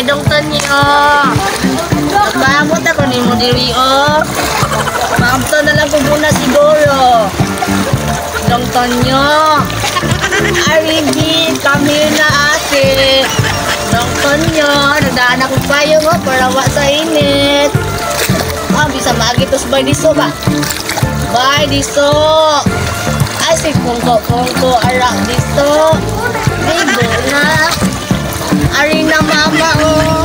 Hi, Dong Tonyo. Nagpaabot ako nimo diri oh. Maabto na lang ko muna siguro. Dong Tonyo. Arigi, kami na ate. Dong Tonyo, nagdaan ako payong oh, para wa sa init. Ah, bisa maagitos bay diso ba? Bay diso. Ay, si Pungko Pungko arak diso. Ligo na. Ari na mama oh.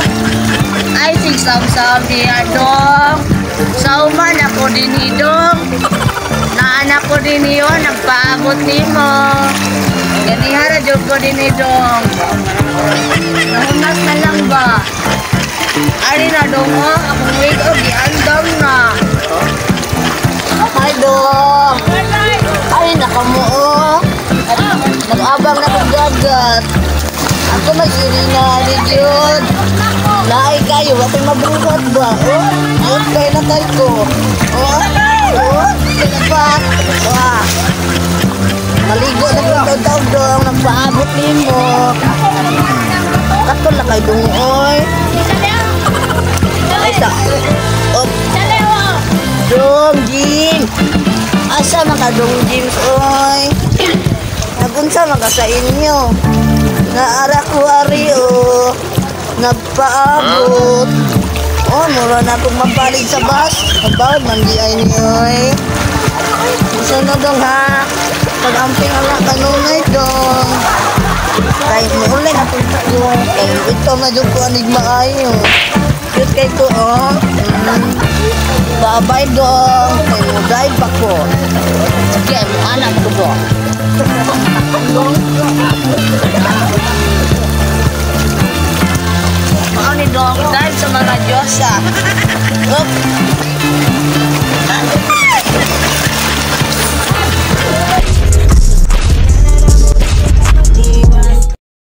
Ay, sig sam-sam niya dong. Sauman ako din dong. Naanak ko din yun, nagpaabot nimo. Ganihara jud ko din dong. Nahunas na lang ba? Ari na dong oh, akong wig oh, giandam na. Hi dong. Ari na kamo oh. Nag-abang na kong dagat. Ako mag-irina ni Jud. Laay kayo, ako'y mabuhat ba? Oh, okay na kayo ko. Oh, oh, kinapat. Wah. Maligo na ko taon dong, nagpaabot nimo. Kato na kay dong, oy. Ay, sa. Op. Dong, Jim. Asa man ka dong, James, oy? Nagunsa man ka sa inyo? Naara ko ari, oh. Nagpaabot. Oh, mura na akong mapalig sa bus. About man di ay ni, oy. Isa na dong, ha? Pag-amping ang kanunay dong. Kay muulay na itong tayo. Kay ito na dyan ko anig maayo. Cute kay ko, oh. Bye-bye dong. Kay mo drive pa ko. Sige, mo anak ko ba? Mao ni dong, drive sa mga Diyosa. Up.